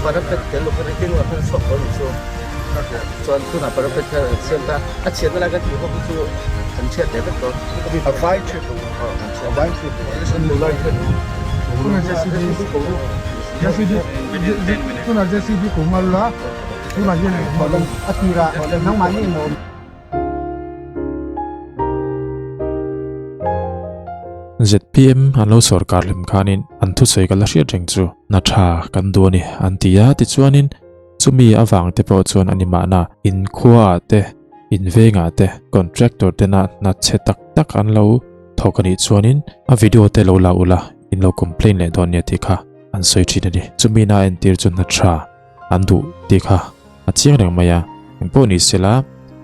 Parapet tel lovin retaining wall khan a chhuak tawh a nih chu. Chuan tunah parapet kha an siam ta a chhiatna lai kan tih ho hi chu an chhiat leh vek tawh. A vai chhiat lo a vai chhiat lo a vai chhiat lo. Tunah JCB JCB tunah JCB ko ngal la tunah hian a tirah nangmahni emaw ZPM an lo sorkar hlim khanin an thusawi ka la hriat reng chu hna tha kan duh a ni an ti a tichuanin chumi avang te pawh chuan a ni mahna in khuaah te in vengah te contractor tena hna chhe tak tak an lo thawk a nih chuanin a video te lo la ula in lo complain leh dawn nia tih kha an sawi thin a ni chumi na entir chu hna tha an duh tih kha a chiang reng mai a engpawh ni sela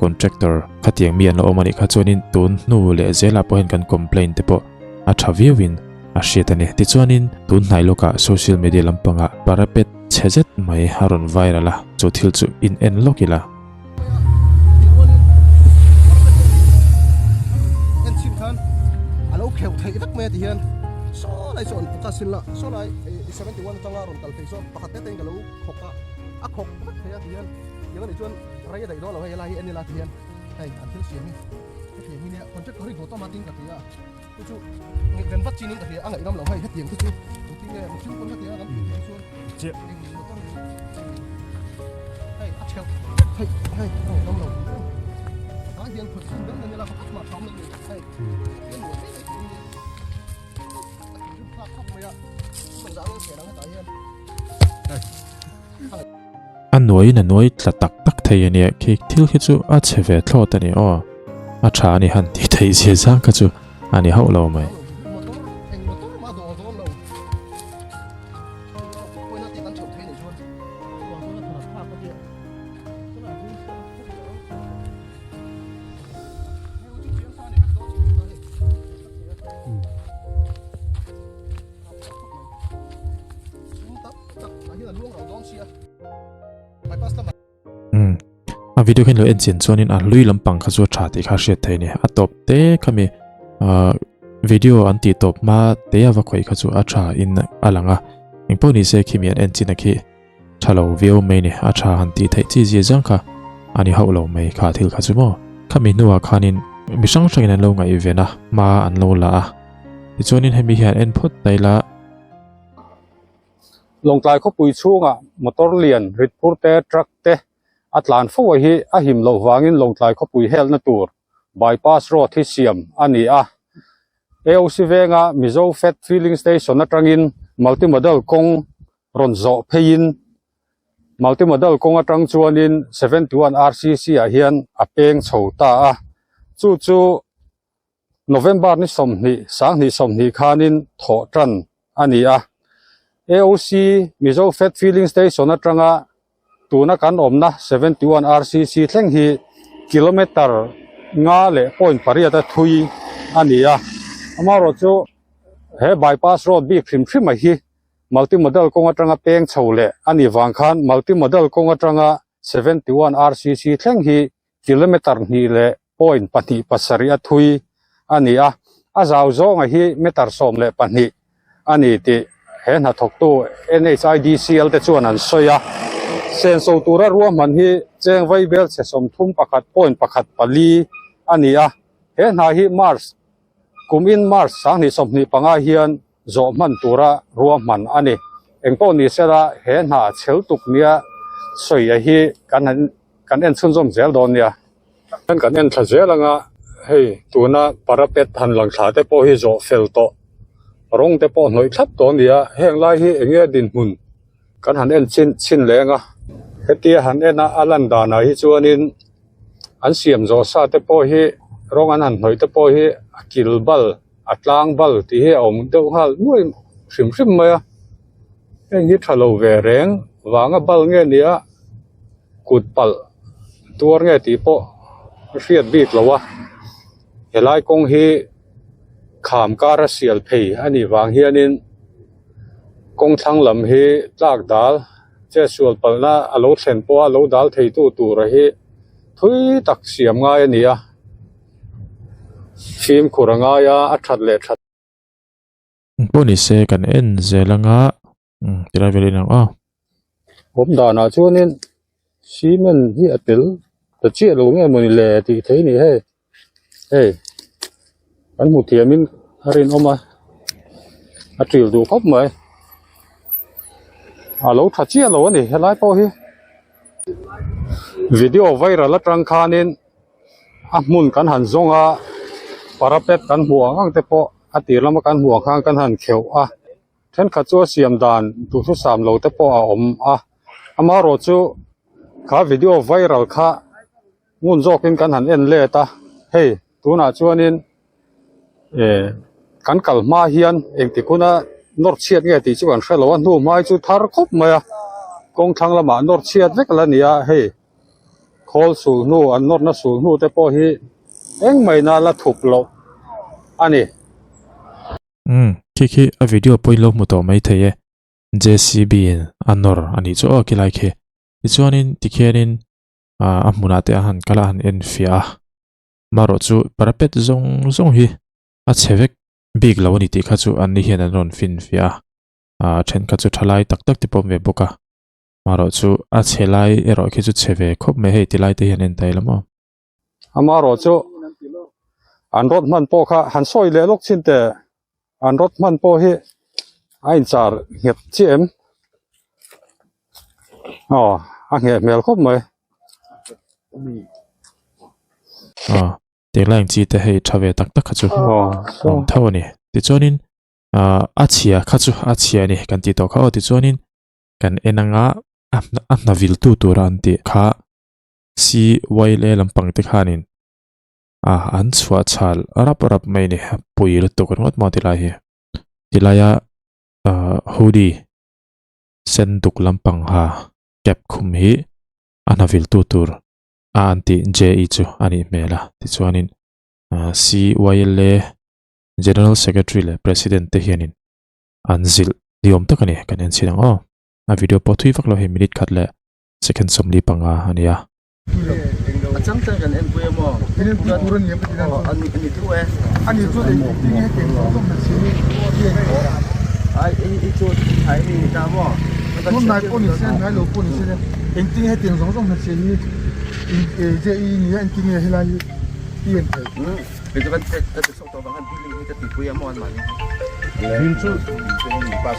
contractor khatiang mi an lo awm a nih kha chuanin tun hnu leh zelah pawh hian kan complain te pawh a tha viauin a hriat a ni tichuanin tun hnai lawkah social media lampangah parapet chhe zet mai a rawn viral a chu thil chu in en lawk ila. En chhin khan a lo kheuh theih vek mai a ti hian saw lai saw an puka sin la saw lai 71 atanga rawn kal phei saw pakhat te te in ka lo khawk a a khawk vek thei a ti hian tiang anih chuan rei a daih dawn lo hei helai hi en ila ti hian hei an thil siam hi hetiang hi nia contractor hi duh tawm a tin ka ti a chu chu ngaihven vat chin in ka hria a ngaihdam lo hei hetiang te chu engtin nge mihring pawn hetiang a kan tih thiam chuan eng motor hei a chheu hei hei a ngaihdam lo a hian phut sin dan dan ila pakhat mah tham lo ni hei hian muan mai mai a thinrim thlak khawp mai a engzah nge hriat ang hetah hian A nuaiin a nuai tla tak tak thei a nia khi thil khi chu a chhe ve thlawt a ni aw a tha a ni han tih theih zia zang kha chu a ni hauh lo mai. Umm a video khian lo en chian chuanin a hlui lampang kha chu a tha tih kha a hriat theih a ni a tawp te khami ah video an tih tawp hma te a va khawih kha chu a tha in a lang a engpawh ni se khimi an en chin a khi tha lo viau mai a ni a tha han tih theih chi zia zang kha a ni hauh lo mai kha thil kha chu maw khami hnuah khanin mi hrang hrangin an lo ngaihven a hma an lo la a tichuanin hemi hian en phawt ta ila. Lawngtlai khawpui chhungah motor lian rit phur te truck te a tlan fo a hi a him loh vangin Lawngtlai khawpui helna tur bypass road hi siam a ni a. AOC venga Mizo Fat Filling Station atangin multimodal kawng rawn zawh pheiin multimodal kawng atang chuanin 71 RCC ah hian a peng chho ta a, chu chu November ni 20, 20 20 khanin thawh tan a ni a. AOC Mizo Fat Filling Station atanga tuna kan awmna 71 RCC thleng hi kilometer nga leh point pariat a thui a ni a. Amaherawh chu he bypass road bik hrim hrim a hi multimodal kawng atanga peng chho leh a nih vang khan multimodal kawng atanga 71 RCC thleng hi kilometer hnih leh point pahnih pasarih a thui a ni a, a zau zawnga hi meter 12 a ni tih he hnathawktu NHIDCL te chuan an sawi a. Senso tura ruahman hi cheng vaibel chhe 31 point pakhat pali a ni a, he hna hi March kumin March 2025 hian zawh hman tura ruahman a ni. Engpawh ni sela he hna chhel tuk nia sawi a hi kan han kan en chhunzawm zel dawn nia. Kan kan en thla zel anga hei tuna parapet han lang thla te pawh hi zawh fel tawh rawng te pawh hnawih thlap tawh a ni a heng lai hi eng nge dinhmun kan han en chin chhin leng a hetia han en a a lan danah hi chuanin an siam zawh sa te pawh hi rawng an han hnawih te pawh hi a kil bal a tlang bal tih hi a awm deuh nghal nuai hrim hrim mai a heng hi tha lo ve reng vanga bal nge ni a kut palh tuar nge tih pawh a hriat bik lo a helai kawng hi kham kar a sial phei a nih vang hianin kawng thlang lam hi tlak dal che sual palhna a lo thlen pawh a lo dal thei tu tur hi thui tak siam ngai a ni a fimkhur a ngai a a that leh that. Pawh ni se kan en zel anga tilai vel in ang aw. Awm danah chuanin cement hi a tel ta chiah lo nge mawni le tih theih a ni hei hei kan hmu thiamin a rinawm a a ṭil duh khawp mai a lo ṭha chiah lo a ni helai pawh hi video viral aṭang khanin a hmun kan han zawng a parapet kan hmuh ang ang te pawh a tir lama kan hmuh ang khan kan han kheuh a. Thenkhat chu a siam dan duhthusam lo te pawh a awm a, amaherawh chu kha video viral kha ngun zawkin kan han en let a, hei tunah chuanin eh kan kal hma hian engtik huna nawr chhiat nge tih chu kan hre lo a, hnu hmai chu thar khawp mai a, kawng thlang lamah nawr chhiat vek la ni a hei khawl sul hnu an nawrna sul hnu te pawh hi engmahina la thup loh a ni. Umm, khi khi a video pawh in lo hmu tawh mai thei e. JCB in a nawr a nih chu aw khilai khi. Tichuanin tikhianin ah a hmunah te a han kal a han en fiah a. Marawh chu parapet zawng zawng hi a chhe vek bik lo a ni tih kha chu an ni hian an rawn fin fiah a. Ah thenkhat chu thalai tak tak te pawh awm ve bawk a. Marawh chu a chhe lai erawh khi chu chhe ve khawp mai hei tilai te hian en ta ila maw. Amaherawh chu an rawt hman pawh kha han sawi leh lawk chin teh an rawt hman pawh hi a inchar nghet chiah em aw a ngheh hmel khawp mai. Aw tih lai ang chi te hei tha ve tak tak kha chu awm tho a ni tichuanin ah a chhia kha chu a chhia a ni kan tih tawh kha aw tichuanin kan en anga a a hna vil tu tura an tih kha. CYLA lampang te khanin a an chhuah chhal rap rap mai ni pui lutuk ringawt maw tilai hi tilaia ah hoodie sen duk lampang ha cap khum hi a hna vil tu tur a an tih JE chu a nih hmel a tichuanin ah CYLA General Secretary leh President te hianin an zilh ni awm tak a ni kan en chhin ang aw a video pawh thui vak lo hei minute khat leh. Second 45 a nia. A chang chang kan enpui a maw? In enpui tur a ni em ka ti dan chu. A ni a ni thu e. A ni chu eng tin nge hetiang zawng zawng hna chhin hi i en theih a? Ai i i chu hnai mi ni ta maw? Tun hnai pawh ni se hnai lo pawh ni se eng tin nge hetiang zawng zawng hna chhin hi in je i ni a engtin nge helai hi i en theih? Kei chu kan ka ti chhuak tawh vang khan building hi ka tihpui a maw an mahni hi. Bill chu pass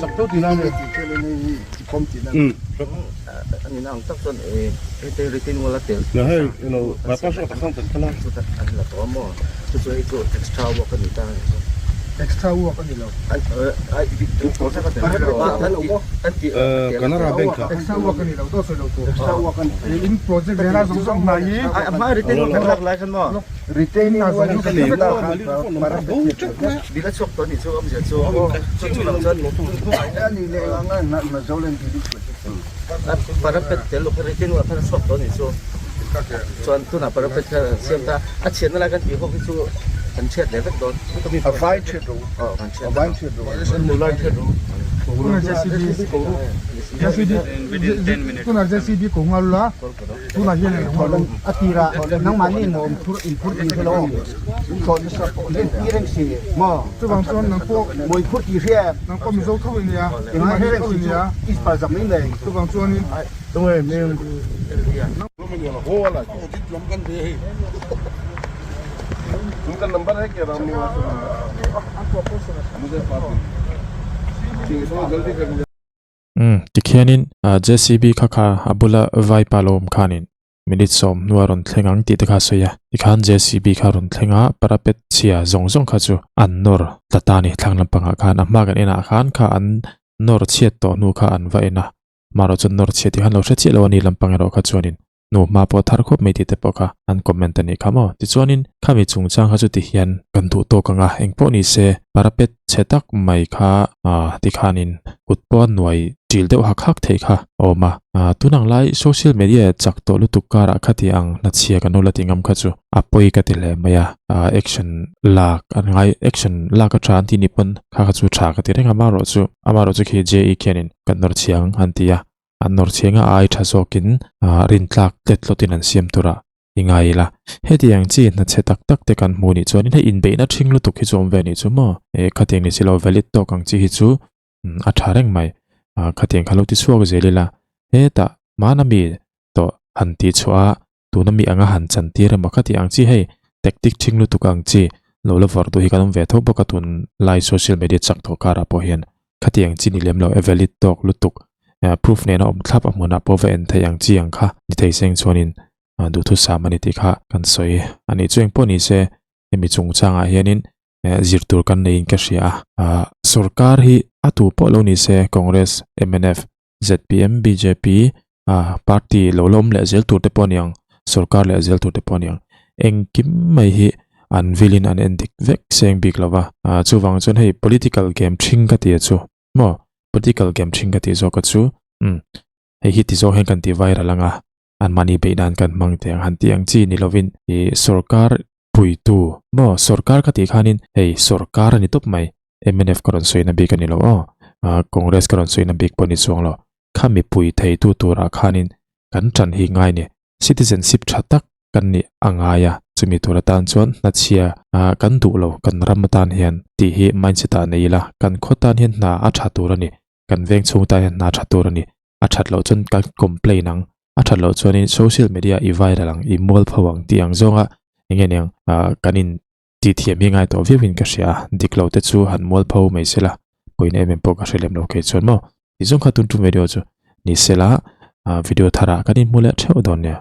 sak tawh tih lai a ni. Ani na ang tak chuan hete retaining wall a tel an la tawh a maw chu chu hei chu extra work a ni ta ani chu. Extra work a ni lo. Extra work a ni lo dawt sawi lo tur. In project zela zawng zawng hna hi. A hma retaining wall kan lak lai khan maw. Retaining wall hi kan lak khan Dil a chhuak tawh a nih chu awmzia chu chu chu lam chuan parapet tel lo kha retaining wall khan a chhuak tawh a nih chu chuan tunah parapet kha an siam ta a chhiatna lai kan tih ho hi chu kan chhiat leh vek dawn a vai chhiat ro kan chhiat ro tunah JCB ko nghal la tunah hian a tirah nangmahni maw in phur in phur tih hre lo thlawh nasa pawh in ti reng si maw chuvang chuan nang pawh maw in phur tih hria nang pawh mizo tho i nia engmah hre reng si chu is pal zak mai mai chuvang chuanin Umm tikhianin JCB kha kha a bula vaipa lo awm khanin minute 10 a rawn thleng ang tih te kha a sawi a tikhan JCB kha a rawn thleng a parapet chhia zawng zawng kha chu an nawr tla ta a ni thlang lampangah khan a hma kan enah khan kha an nawr chhiat tawh hnu kha an va en a marawh chuan nawr chhiat tih khan lo hre chiah lo a ni lampang erawh kha chuanin hnu hma pawh thar khawp mai tih te pawh kha an comment a nih kha maw. Tichuanin khami chungchang kha chu ti hian kan duh tawk ang a, engpawh ni se parapet chhe tak mai kha ah tikhanin kut pawh a nuai ṭil deuh hak hak theih kha a awm a. Ah tun ang lai social media chak tawh lutuk karah khati ang hnachhia kan ula ti ngam kha chu a pawi ka ti hle mai a, ah action lak an ngai action lak a ṭha an tih ni pawn kha kha chu ṭha ka ti reng a, amaherawh chu amaherawh chu khi JE khianin kan nawr chhiang an ti a. An nawr chhianga ai tha zawkin rintlak tlet tlawtin an siam tur a i ngai ila. Hetiang chi hna chhe tak tak te kan hmu nih chuanin hei inbeihna ṭhing lutuk hi chu awm ve nih chu maw? E khatiang ni si lo valid tawk ang chi hi chu a tha reng mai. Khatiang kha lo ti chhuak zel ila hetah hmana mi tawh han tih chhuah a tuna mi anga han chan tir emaw kha tih ang chi hei tactic thing lutuk ang chi lo la vawrh duh hi kan awm ve tho bawk a tun lai social media chak tawh karah pawh hian khatiang chi ni lem lo e valid tawk lutuk proof nena awm thlap a hmunah pawh va en theih ang chi ang kha ni thei seng chuanin duhthusam a ni tih kha kan sawi a nih chu engpawh ni se hemi chungchangah hianin zir tur kan neiin ka hria a sorkar hi a tu pawh lo ni se Congress mnf zpm bjp party lo la awm leh zel tur te pawh a ni ang sorkar leh zel tur te pawh a ni ang engkim mai hi an vilin an en dik vek seng bik lo va chuvang chuan hei political game thing ka ti a chu maw political game thing ka tih zawk a chu umm hei hi ti zawk hian kan ti viral ang a an mahni beih nan kan hmang teh ang han tih ang chi ni lovin ih sorkar puitu maw sorkar ka tih khanin hei sorkar a ni tawp mai mnf ka rawn sawina bik a ni lo aw ah congress ka rawn sawina bik pawh a ni chuang lo kha mipui theitu turah khanin kan tan hi ngai ni citizenship tha tak kan nih a ngai a chumi tur atan chuan hnachhia ah kan duh lo kan ram atan hian tih hi mindset ah nei ila kan khaw tan hian hna a tha tur a ni kan veng chhung tan hian hna tha tur a ni a that loh chuan kan complain ang a that loh chuanin social media i viral ang i mual pho ang tih ang zawnga eng nge niang ah kan in tih thiam hi ngai tawh viau in ka hria a dik lo te chu han mual pho mai sela pawina em em pawh ka hre lem lo kei chuan maw tih zawng kha tun tum video chu ni sela ah video tharah kan inhmu leh theuh dawn nia.